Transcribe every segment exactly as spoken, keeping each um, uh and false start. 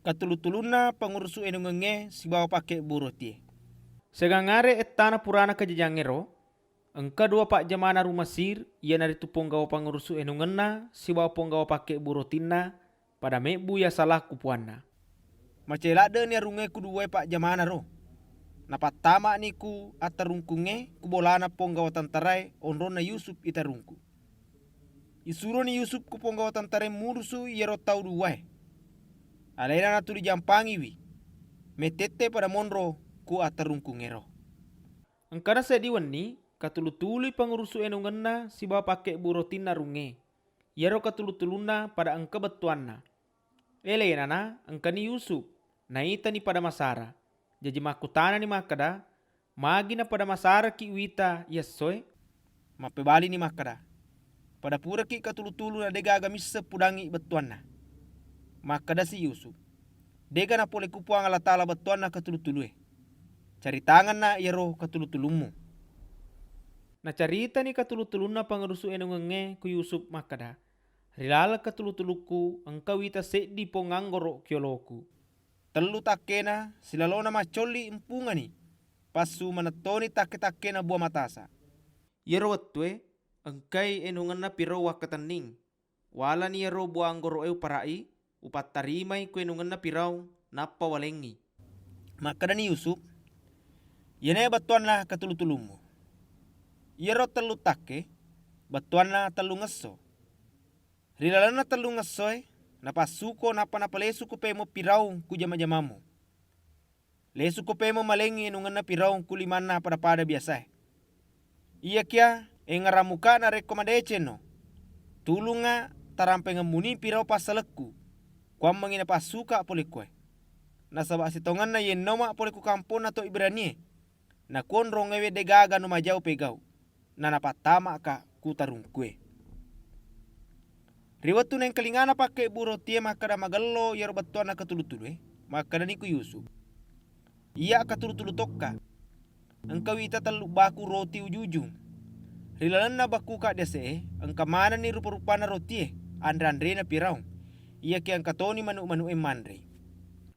Katulu-tulunna pangurusu enungengngé sibawa pakkebburu rotié. Siagang aré ettana purana kajajangngéro, engka duwa pajjamana Ru Mesir, iyanaritu ponggawa pangurusu enungenna sibawa ponggawa pakkebburu rotinna, pada mébbu yasala ku puwanna. Macai ladde'ni arungngé ku duwaé pajjamanaro. Napattama'ni ku attarungkungngé ku bolana ponggawa tantaraé onronna Yusuf itarungku. Isuroni Yusuf ku ponggawa tantaraé murusu iyaro tau duwaé. Aléna natuli jampangiwi, métté-tette pada monro ku attarungkungngéro. Engkana séddi wenni, katulu-tului pangurusu enungenna sibawa pakkebburu rotinna arungngé. Iyaro katulu-tulunna pada engka bettuwanna. Élénana engkani Yusuf, naitani pada masara. Jaji makkutanani makkeda, "Magi napada masaraki' uwita iyessoé?" Mappébalini makkeda, "Pada puraki' katulu-tulu na dé'gaga misseng pudangngi bettuwanna." Makkedasi Yusuf, "Dé'ga napolé ku Puwang Allataala bettuwanna katulu-tulué. Caritangenna iyaro katulu-tulummu." Nacaritani katulu-tulunna pangurusu enungengngé ku Yusuf makkeda, "Ri laleng katulu-tulukku engka uwita séddi pong anggoro' ku yoloku. Tellu takkéna silalona maccolli empungani, passu manettoni takké-takkéna buwa matasa. Iyaro wettué engkai enungenna pirau wakkatenning. Walani iyaro buwa anggoro'é upara'i, upattarimai ku enungenna pirau, nappa walengngi." Makkedani Yusuf, "Iyanaé bettuwanna katulu-tulummu. Iyaro tellu takké, bettuwanna tellungngesso. Ri lalenna tellungngessoé, napassuko nappa napalesuko pémo pirau ku jama-jamammu. Lesuko pémo malengngi enungenna pirau ku limanna pada-pada biyasaé. Iyakiya éngngerang muka narékko madécénno. Tulungnga tarampéngeng muni pirau passalekku, kuwammengngi napassuka polé kuwaé. Nasaba sitongenna yénnoma polé ku kamponna to Ibranié, nakuwonrongngéwé dé'gaga numajau pégau, nanapattama'ka ku tarungkué." Ri wettu naéngkalingana pakkebburu rotié makkeda magello iyaro bettuwanna katulu-tulué, makkedani ku Yusuf, "Iyya' katulu-tulu tokka. Engka uwita tellu baku roti uju-ujung. Ri lalenna bakkuka désé'é, engka manenni rupa-rupanna rotié, anré-anréna pirau. Iyakiya engka toni manu'-manu'é manréi."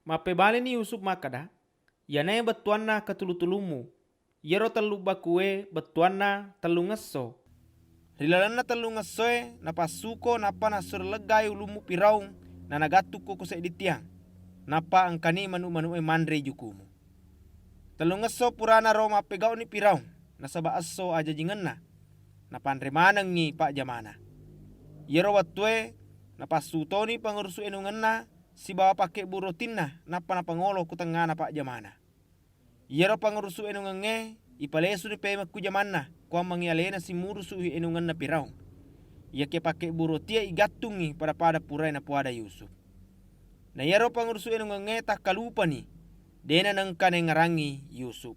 Mappébalini Yusuf makkeda, "Iyanaé bettuwanna katulu-tulummu. Iyaro tellu bakué bettuwanna tellungngesso. Ri lalenna tellungngessoé napassuko nappa nassuro leggai ulummu pirau nanagattukko ku séddi tiang, nappa engkani manu'-manu'é manréi jukumu. Tellungngesso puranaro mappégau'ni pirau, nasaba esso ajajingenna, napanré manengngi pajjamana. Iyaro wettué napassu toni pangurusu enungenna sibawa pakkebburu rotinna, nappa napangolo ku tengngana pajjamana. Iyaro pangurusu enungengngé ipalésuni pémeng ku jamanna, kuwammengngi aléna simurusu'i enungenna pirau. Iyakiya pakkebburu rotié igattungngi pada-pada puraé napoada Yusuf. Na iyaro pangurusu enungengngé takkalupani, dé'na naengka naéngngerangngi Yusuf."